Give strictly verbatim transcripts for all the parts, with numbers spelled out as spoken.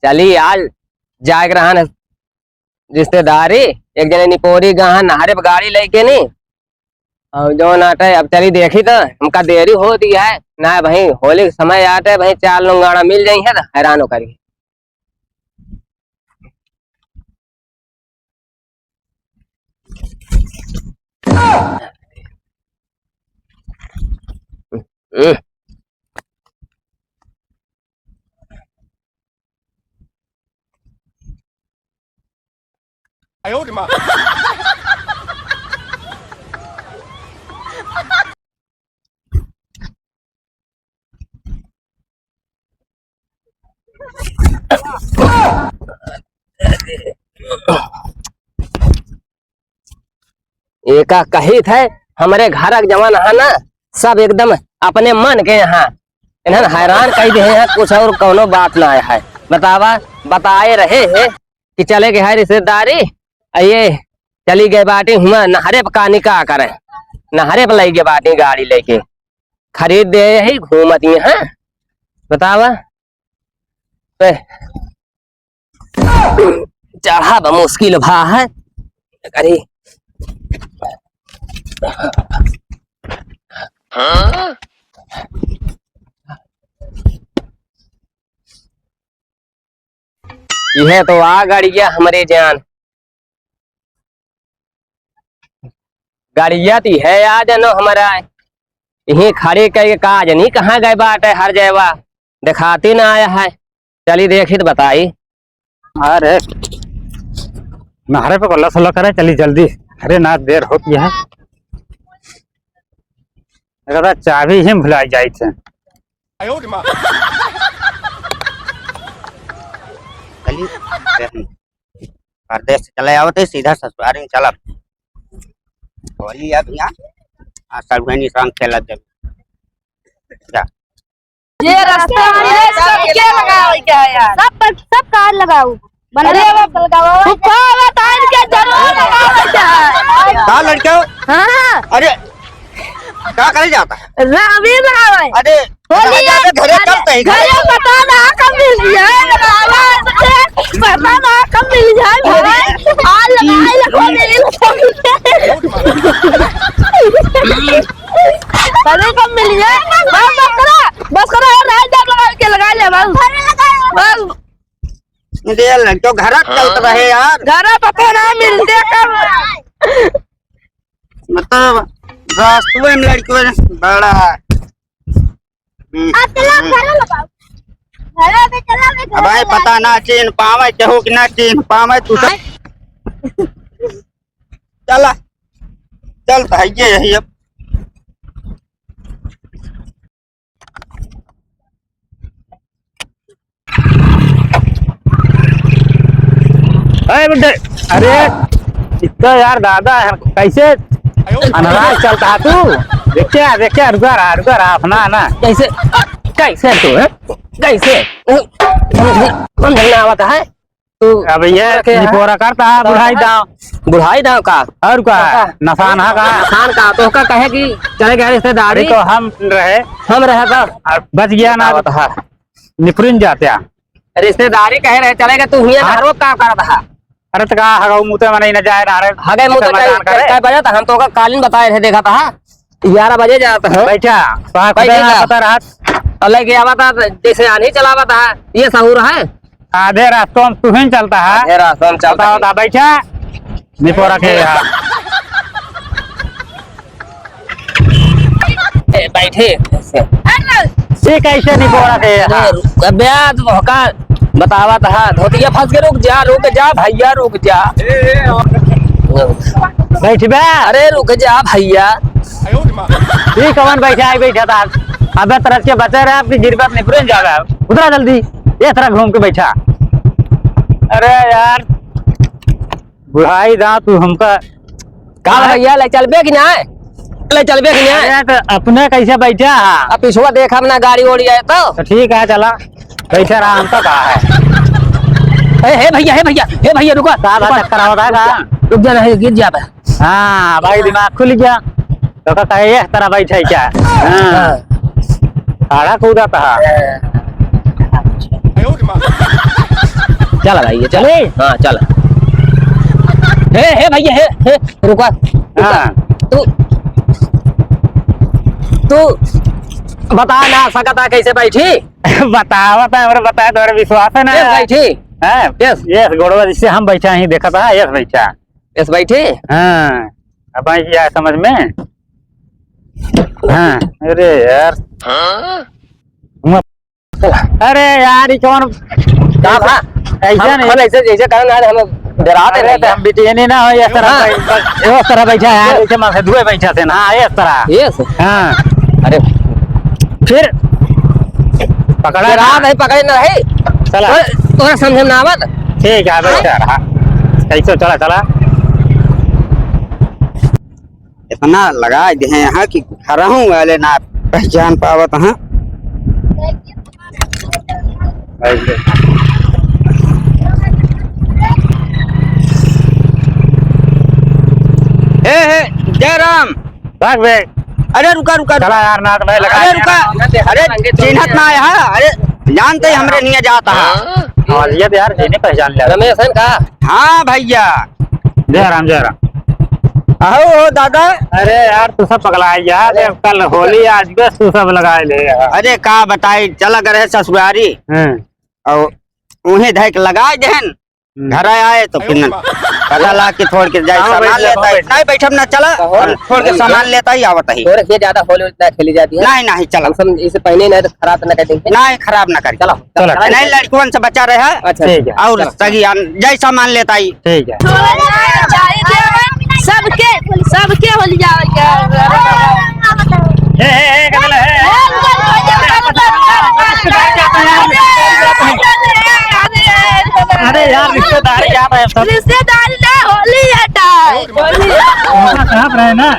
चली आज जाए के रहन रिश्तेदारी, एक जने निपोरी गहन नहरे पे गाड़ी लेके नी, और जौन आटे अब चली देखी तो हमका देरी होती है ना भाई, होली के समय आटे भाई, चार लोग गाड़ा मिल जाई है तो हैरान हो करी। एका कहित है, हमरे घर के जवान है ना, सब एकदम अपने मन के यहाँ, इन्हन हैरान कई दे हैं, कुछ और कौनो बात ना है। बतावा, बताए रहे हैं कि चले के है रिश्तेदारी, आ ये चली गए बाटी हुआ नहरे पे, कानी का करे, नहरे पे लई गए बाटी गाड़ी लेके, खरीद दे यही घूमती हैं। बतावा, पे चढ़ा बा मुश्किल भा है। अरे, यह तो आ गड़िया हमरे जान। गड़िया ती है आ जनो हमारा। यहीं खड़े कई का जनी कहाँ गए बाटे हर जयवा। देखाती ना आया है। चली देखी तो बताई। अरे, नहरे पे गल्ला सल्ला करे, चली जल्दी। अरे ना, देर होती है। अगर चाबी ही भुलाई जाई थे। चली, परदेस से चले आवत है, सीधा ससुरारी में चलब। होली अब यहाँ, आ, सब है निशान खेलत जब। जा। ये रास्ता में सबके लगावे के है यार। सब पर, सब कार लगाओ। बना अरे, दे। अब लगाओ। फुफा, बताइन के जरूर लगावे के है। का लड़के हो? हाँ, हाँ। अरे, का करे जाता है? रा-, अभी लगावे। अरे, होली राजा है। के घरे अरे, कब तई? घरे पता ना कब मिल जाए, लगावे। पता ना कब मिल जाए भाई। आज लगाए, लगावे, लगावे। पता कब मिल जाए। बस, बस करा, बस करा, राज डाल लगा के लगा ले, बस। बस। अरे, लड़के, घर चलत रहे यार। घर पता ना मिलते कब। मतलब, रास्तवे में लड़के बड़ा। हम्म, अब चला, हम्म। घर लगाओ। घर पे चला, मैं घर अब भाई लगा पता ना चीन पावे, केहू के ना चीन पावे, तू सब। आय। चला, चल तो है ये, यही अब। अरे बुड्ढे, अरे, इतना यार दादा है, कैसे अनराज चलता है तू? देख क्या, देख क्या, रुका रहा, रुका रहा, अपना ना। कैसे, कैसे तू है? कैसे? समझ में आवत है? तू अब ये रखे है? निपोरा करता है, बुढ़ाई दाव। बुढ़ाई दाव का? और का? का? नसान है का? नसान का? तो का कहे कि चले गए रिश्तेदारी? अरे तो हम रहे। हम रहे का? और बच गया ना। आवत है। निपरिन जात्या। रिश्तेदारी कहे रहे, चले गए, तू हियाँ हाँ। नहरो का करत हा? अरे त का हगऊ मुते मने न जाए ना रे। हगे मुते मने कै, जान करे। कै बजे त हम तोका कालीन बताए रहे, देखा था, ग्यारह बजे जात है। बैठा, तो हाँ, बैठे खुदा ना। पता रहत। और लेके आवा था, जैसे आन्ही चलावा था, ये सहूर है। आधे रास्तों में तू ही चलता है। आधे रास्तों में चलता बताओ है। ता बैठा, निपोरा के यहाँ। ए, बैठे। ये कैसे निपोरा के यहाँ? अबे यार, तू हका बतावा था, धोतिया फंस के, रुक जा, रुक जा भैया, रुक जा। बैठ बे। अरे रुक जा भैया। ये कौन बैठा है, बैठा था? अबे तरस के बचे रहे आपकी गिरबत निपरे जावे। उतरा जल्दी, ये तरह घूम के बैठा। अरे यार, बुढ़ाई दा तू हमका। का भैया, ले चलबे कि ना? ले चलबे कि ना? अरे, तो अपने कैसे बैठा है? अब पिछुआ देखा ना, गाड़ी ओड़ी आए तो। तो ठीक है, चला, बैठे रहा, हमका का है। ए, हे भैया, हे भैया, हे भैया, रुको। का बात रुको। चक्कर आवत है का? रुक जा, नहीं, गिर जाबे। हाँ, भाई, दिमाग खुल गया। तो का कहे, ये तरह बैठे क्या? हाँ। हाँ। आड़ा कूदा था। हाँ। चला भाई, ये चला। चली? हाँ, चला। हे, हे भैया, हे, हे, रुका, रुका। हाँ। तू, तू बता ना सकता कैसे बैठी? बतावत है, हमरे बताए तोहरे विश्वास है ना। Yes, बैठी। हाँ? Yes। Yes, गोड़वा जिससे हम बैठा ही देखत है, yes बैठा। Yes, बैठी। हाँ, अब आई क्या समझ में? हाँ, अरे यार। हाँ? अरे यार, ई कौन का भा? ऐसे हम, नहीं। हम ऐसे, ऐसे कारण आज हम डराते अरे, नहीं तो हैं। हम बिटियनी ना हो, इस तरह हाँ। बै-, बस, इस तरह बैठा है यार, ऐसे मार से दुए बैठा थे ना, हाँ, इस तरह। Yes। हाँ। अरे। फिर? पकड़ा डरा ना। नहीं, पकड़े ना है। चला। तोरा, तोरा समझ में ना आवत? ठीक है, बैठा रहा। कैसे, चला, चला। इतना लगाइ देहे हैं कि घरहूँ वाले ना पहचान पावत हैं। हे, हे, जयराम। भाग बे। अरे रुका, रुका, चला रुका। यार, नाथ भाई, लगा अरे दिया। रुका। अरे चिन्हत ना है, अरे जानते ही हमरे निया जाता है। हाँ, ये तो यार, जिन्हें पहचान लिया। रमेश है का? हाँ भैया। जय राम, जय राम। अहो, हो दादा। अरे यार, तू सब पगला है यार, अरे। कल होली, आज बस तू सब लगा ले यार। अरे का बताई, चला गए ससुरारी। हाँ। और उन्हें धैक लगा देहन। हम्म। घर आए तो फिर न-, पता ला कि थोड़ के जाए, हाँ, सामान बैठ जा, लेता है। बैठ जा। नहीं बैठब ना, चला। तो हो, हम थोड़ के बैठ जा। सामान लेता ही आवत ही। थोड़े से ज्यादा होली उतना खेली जाती है। नहीं, नहीं, चला। हम सब इसे पहने नहीं तो खराब ना कर देंगे। नहीं, खराब ना करी। चलो। चलो, चलो। नहीं, लड़कवन से बचा रहे हैं। अच्छा, ठीक है। और चलो। सगी आन-, जय सामान लेता ही। ठीक है। सबके, सबके होली जावे के। ए, ए, ए, कदल है। अरे यार, रिश्तेदारी आ रहे हैं सब। रिश्तेदारी ना, होली हटा। कहाँ रहे ना?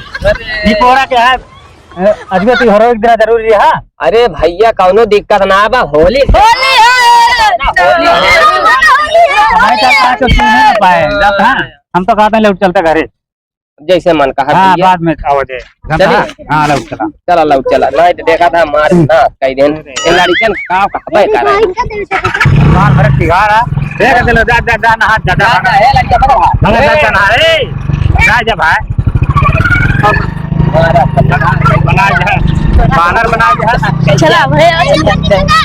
निपोरा के है। अ, अजबे तिहारो एक दिन जरूरी रहा। अरे भैया, कौनो दिक्कत ना बा, होली। होली है। होली है। भाई साहब, आज तो सुन ना पाए, जात, हाँ? हम तो कहते हैं, लौट चलते घरे। जैसे मन कहा हाँ, भैया। बाद में आओ जे। चलिए। हाँ, लौट चला। चला, लौट चला। नहीं तो देखा था, मार ना, कह देन। ये लड़कियन का कहबे करे। बाल भरत तिहार है। देख, चलो, जा, जा, जा, नहा, जा, जा। जा, जा, ए, लड़किया, बड़ा भाई। जा, जा, जा, नहा, ए। जा, जा, भाई। बना जा, बानर बना जा। चला, भैया।